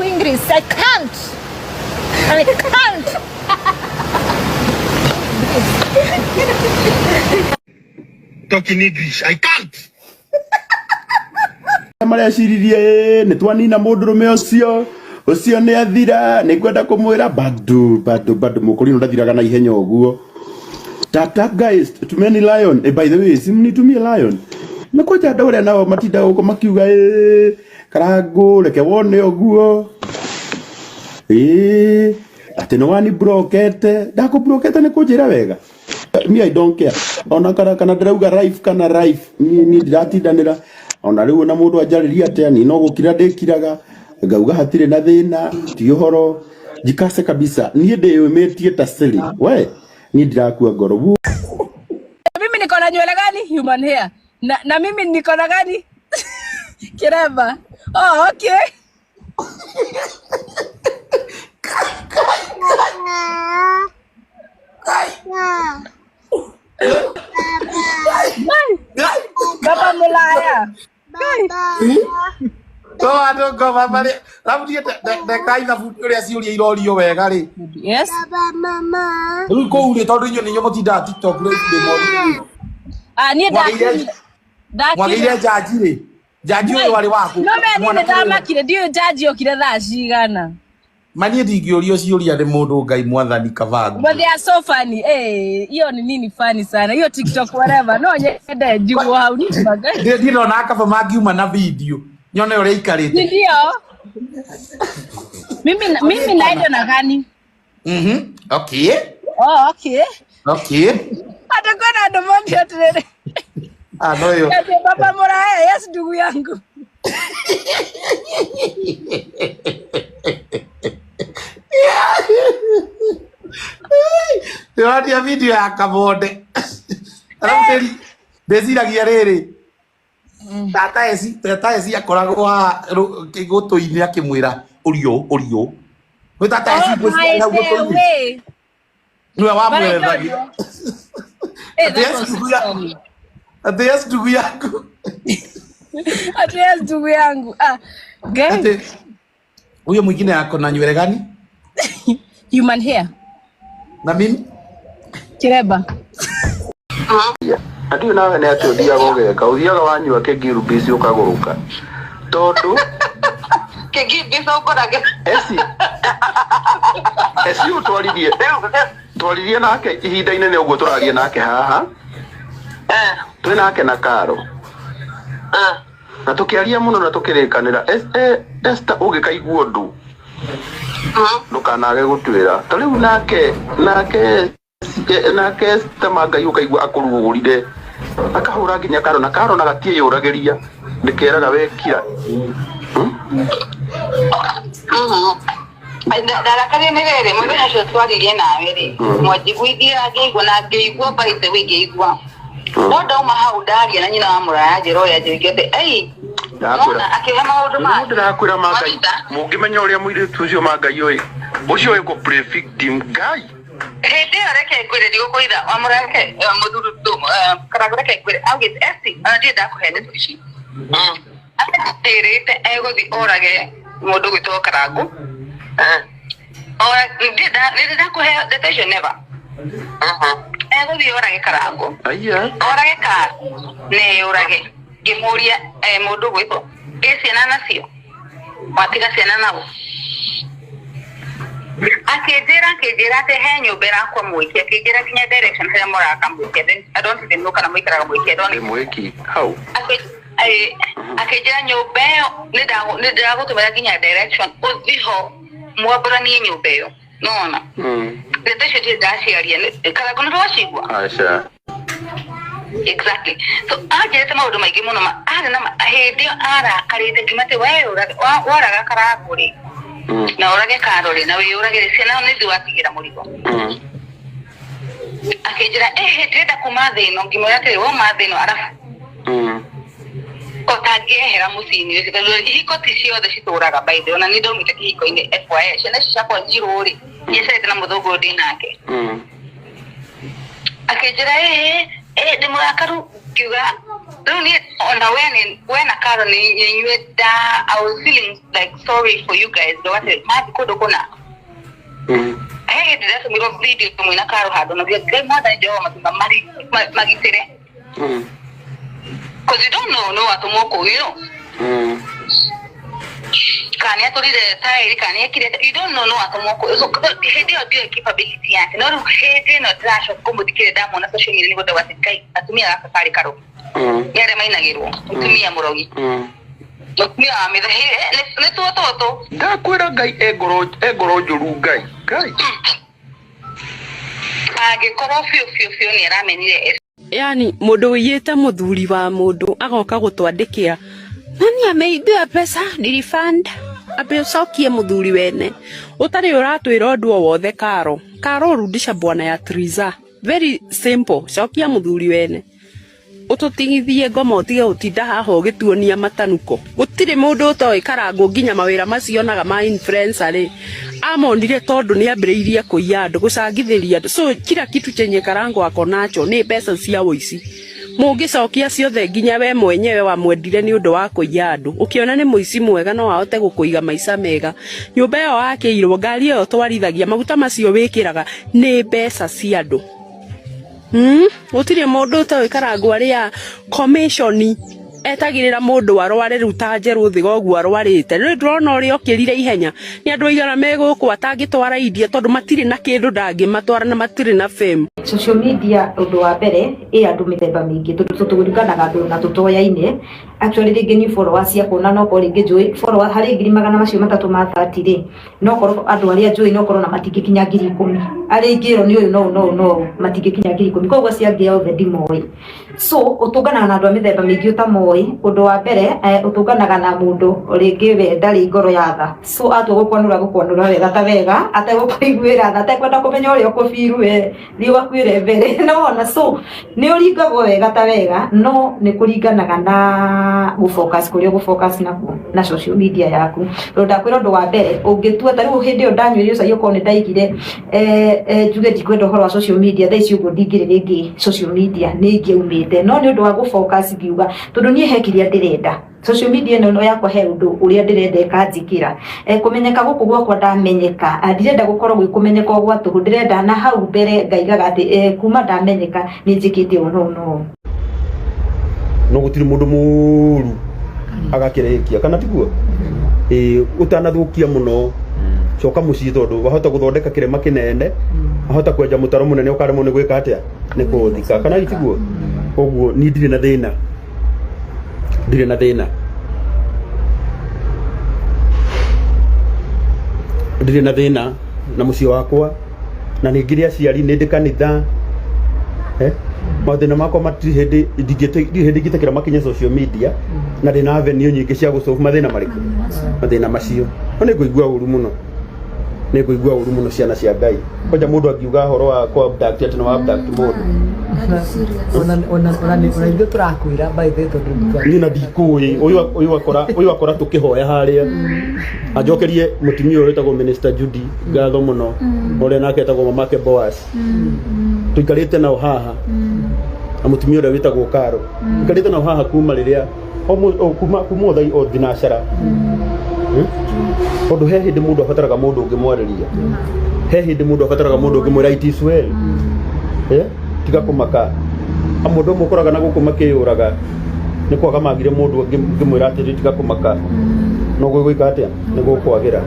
Talk English. I can't. I can't. Talk in English. I can't. Mareciririe nĩ twanina mũndũrũme ũcio ũcio nĩ athira nĩ ngwenda kũmwĩra bado bado bado mũkũrinũ ndathiraga na ihenya ũguo. Tap tap guys, tumeni lion. By the way, si mnitumie lion. Mekwanja andũ arĩa nao matinda gũkũ makiuga Karangũ reke wone ũguo. Atĩ nĩ wani brokete. Ndakũbrokete nĩ kũnjĩra wega. Me I don't care. Ona kana kana ndĩrauga life kana life. Niĩ ndiratindanĩra. Ona rĩu ona mũndũ anjarĩria atĩa niĩ no gũkira ndĩkiraga. Ngauga hatirĩ na thĩna, ti ũhoro. Jikase kabisa. Niĩ ndĩyũmĩtie ta siri. We, niĩ ndirakua ngoro. Mimi niko na nywele gani? Human hair. Na mimi niko na gani? Kiremba. Oh, okay. Baba Mulaya. No andũ ngoma marĩ rabu ndeka ithabu ũrĩa ciũria irorio wega rĩ. Yes. Rĩu kũu rĩ tondũ inyuĩ nĩ inyuĩ mũtindaga TikTok rĩ ndĩ mori. Ah, niĩ Mwagĩire ndakire. Mwagĩire njanji rĩ. Njanji ũyũ arĩ waku. No me niĩ nĩ Mwanake ũyũ. ndamakire ndiũĩ njanji okire thaa cigana. Ma niĩ ndingĩũrio ciũria nĩ mũndũ Ngai mwathani kabangu. But they are so funny. Eh, hiyo ni nini funny sana. Hiyo TikTok whatever. No nyende njiguo hau ni magai. Ndiĩ ndona kaba mangiuma na video nyone ũrĩa aikarĩte. Ndio. Mimi naenda na gani? Mhm. Okay. Oh, okay. Okay. Atakuwa na andũ mondi atĩrĩrĩ. Ah, no yo. Ati baba Muraya, yes ndugu yangu. Ndĩronia video ya Kabonde. Arabu ndĩciragia rĩrĩ. Tata Esi akoragwo haha gũtũ-inĩ akĩmwĩra ũrio ũrio. Nĩ tata Esi Oh, ngwĩciria by hau the gũtũ-inĩ. way. Nĩwe But I don't wamwerethagia. know. Eh, Atĩ that yes was ndugu yaku. funny. Atĩ yes ndugu yaku. Ati yes ndugu yangu. Ah, guys, Atĩ huyo mwingine ako na nywele gani? Human hair. Na mimi? Kiremba. Na ndiũ nawe nĩ atĩ ũthiaga ũgeka ũthiaga wanyua kĩngirubisi ũkagũrũka tondũ Kĩngimbica ũkorage. Esi esi ũtwaririe twaririe nake ihinda inene ũguo tũraria nake haha twĩ nake na Karo na tũkĩaria mũno na tũkĩrĩkanĩra Esther ũngĩkaigua ũndũ ndũkanage gũtwĩra ta rĩu nake nake nake Esther Mangai ũkaigua akũrugũrire akahũra nginya Karo na Karo na gatiĩyũragĩria ndĩkeraga wekira. Ndarakario nĩ rĩrĩ mũthenya ũcio twaririe nawe rĩ mwanjiguithia ngĩigua na ngĩigua by the way ngĩigua no ndauma hau ndaria na nyina wa Mũraya njĩra ũrĩa njũigire atĩ ei nona akĩhe maũndũ make. Ndĩrakwĩra Mangai mũngĩmenya ũrĩa mũirĩtu ũcio Mangai ũyũ ũcio wĩ kũ play victim Ngai. Hĩndĩ ĩyo reke ngwĩre ndigũkũitha wa Mũraya reke mũthuri Karangũ reke ngwĩre augĩte esi ona ndirĩ ndakũhe ndeto ici atĩrĩte egũthiĩ orage mũndũ gwĩtwo Karangũ. Nĩ ndakũhe ndeto icio never. Egũthiĩ orage Karangũ. Aya. Orage Karo na eyũrage. Ngĩmũria mũndũ gwĩtwo ĩ ciana nacio watiga ciana nao akĩnjĩra atĩ he nyũmba ĩrakwa Mwĩki akĩnjĩra nginya direction harĩa mũraka Mwĩki. I don't even know kana mũikaraga Mwĩki. I don't Nĩ Mwĩki hau. Akĩnjĩra nyũmba ĩyo nĩ ndĩragũtũmĩra nginya direction ũthiĩ ho mwambũranie nyũmba ĩyo nona ndeto icio ndirĩ ndaciaria Karangũ nĩ twacigua. Aca. Exactly. So anjĩrĩte maũndũ maingĩ mũno arĩ na hĩndĩ ĩyo arakarĩte ngiuma atĩ we woraga Karangũ rĩ na ũrage Karo rĩ na wĩyũrage rĩ ciana nĩ ithuĩ watigĩra mũrigo. Akĩnjĩra ndĩrenda kuma thĩ ĩno ngĩmwĩra atĩrĩ wauma thĩ ĩno arabu ũtangĩehera mũciĩ-inĩ ũcio tondũ ihiko ti ciothe citũraga by the way ona niĩ ndaumĩte kĩhiko-inĩ FYI ciana ici ciakwa njirũ rĩ njecerete na mũthũngũ ũyũ ndĩ nake. Akĩnjĩra ndĩ mũrakaru ngiuga rĩu niĩ Ona we na Karo nĩ inyuĩ da I was feeling like sorry for you guys ndogate mathi kũndũ kũna. He hĩndĩ ndatũmĩrwo video mwĩna Karo handũ na Ngai mwathani Jehova matunda magitĩre. Cause you don't know no atũmwo kũu, you know. Kana nĩ atũrire taĩri, kana nĩ ekire, you don't know no atũmwo kũu. So hĩndĩ ĩyo ndiũĩ capability yake, no rĩu hĩndĩ ĩno ndĩracoka kũmũthikĩrĩria ndamwona social media nĩguo ndauga atĩ Ngai atumia gaka karĩ karogi. Nĩ arĩa mainagĩrwo mũtumia mũrogi, mũtumia wa mĩthe nĩ tuo tũtũ. Ndakwĩra Ngai e ngoro njũru Ngai Ngai. Angĩkorwo biũ biũ biũ nĩ aramenire. Yani mundu wiyite muthuri wa mundu agoka gutwandikia nani ameibiwa pesa ni refund ambe ucokie muthuri wene utari uratwira undu o wothe. Karo Karo rudisha bwana ya Triza, very simple, cokia muthuri wene ututigithie ngoma utige utinda haha ugituonia matanuko. Gutiri mundu utoĩ Karangũ nginya mawĩra macio onaga ma influencer ri amonire tondu ni ambĩrĩirie kũiya andũ gũcangithĩria andũ. So kila kitu chenye Karangũ ako nacho ni mbeca cia ũici. Mũngĩcokia ciothe nginya we mwenyewe wamwendire nĩ ũndũ wa kũiya andũ, ũkĩona nĩ mũici mwega no ahote gũkũiga maica mega. Nyũmba ĩyo wakĩirwo, ngari ĩyo twarithagia, maguta macio wĩkĩraga nĩ mbeca cia andũ. Gũtirĩ mũndũ ũtoĩ Karangũ arĩa commission etagĩrĩra mũndũ arware rĩu ta Njerũ Thiga ũguo arwarĩte. Rĩu ndĩrona ũrĩa okĩrire ihenya nĩ andũ aigana me gũkũ atangĩtwara India tondũ matirĩ na kĩndũ ndangĩmatwara na matirĩ na fame. Social media ũndũ wa mbere ĩ andũ mĩthemba mĩingĩ tondũ tũringanaga andũ na tũtoyaine. Actually rĩngĩ ni followers ciakwa na nokorwo rĩngĩ njũĩ follower harĩ ngiri magana macio matatũ ma 30 rĩ, nokorwo andũ arĩa njũĩ nokorwo na matingĩkinya 10,000, arĩa ingĩrwo nĩ ũyũ no no no matingĩkinya 10,000, koguo acio angĩ othe ndimoĩ. So ũtũnganaga na andũ a mĩthemba mĩingĩ ũtamoĩ. Ũndũ wa mbere ũtũnganaga na mũndũ rĩngĩ we ndarĩ ngoro ya tha, so atua gũkwanũra gũkwanũra wega ta wega ategũkũiguĩra tha, atekwenda kũmenya ũrĩa ũkũbiru we thiĩ ũgakuĩre mbere nĩwona. So nĩ ũringagwo wega ta wega, no nĩ kũringanaga na gũfocus kũrĩa ũgũfocus nakuo na social media yaku. Tondũ ndakwĩra ũndũ wa mbere ũngĩtua ta rĩu hĩndĩ ĩyo ndanyuire cai okorwo nĩ ndaigire njuge ndikwenda ũhoro wa social media, thaa ici ũguo ndingĩrĩ rĩngĩ social media nĩ ingĩaumĩte, no nĩ ũndũ wa gũfocus ngiuga tondũ niĩ he kĩrĩa ndĩrenda social media ĩno yakwa, he ũndũ ũrĩa ndĩrenda ĩkanjĩkĩra kũmenyeka gũkũ gwakwa ndamenyeka, ndirenda gũkorwo gwĩ kũmenyeka o gwa tũhũ, ndĩrenda na hau mbere ngaigaga atĩ kuma ndamenyeka nĩ njĩkĩte ũũ no no no gũtirĩ mũndũ mũru agakĩrĩkia kana tiguo ũtanathukia mũno coka mũciĩ tondũ wahota gũthondeka kĩrema kĩnene, wahota kwenja mũtaro mũnene ũkaremwo nĩ gwĩka atĩa nĩ kũũthika kana tiguo. Koguo niĩ ndirĩ na thĩna, ndirĩ na thĩna, ndirĩ na thĩna na mũciĩ wakwa, na nĩ ngĩrĩ aciari, nĩ ndĩ kanitha. Mathĩna makwa matirĩ hĩndĩ ndirĩ hĩndĩ ingĩtĩkĩra makinye social media, na ndĩna avenue nyingĩ cia gũsolve mathĩna marĩkũ mathĩna macio. No nĩ ngũigua ũru mũno, nĩ ngũigua ũru mũno ciana cia Ngai. Kwanja mũndũ angiuga ũhoro wa kũ abduct atĩ nĩ wa abduct mũndũ. Ona ithuĩ tũrakwĩra by the way tondũ niĩ na ndikũĩ ũyũ akora tũkĩhoya harĩa anjokerie mũtumia ũyũ wĩtagwo Minister Judy ngatho mũno, ũrĩa nake etagwo mamake Boaz, tũikarĩte nao haha na mũtumia ũrĩa wĩtagwo Karo, tũikarĩte nao haha kuma rĩrĩa kuma o thaa o thinacara, tondũ he hĩndĩ mũndũ abataraga mũndũ ũngĩmwarĩria, he hĩndĩ mũndũ abataraga mũndũ ũngĩmwĩra it is well, tiga kũmaka. Mũndũ ũmwe ũkoraga na gũkũ makĩyũraga nĩ kwaga magire mũndũ ũngĩmwĩra atĩrĩ tiga kũmaka, no gwĩka atĩa nĩ gũkwagĩra.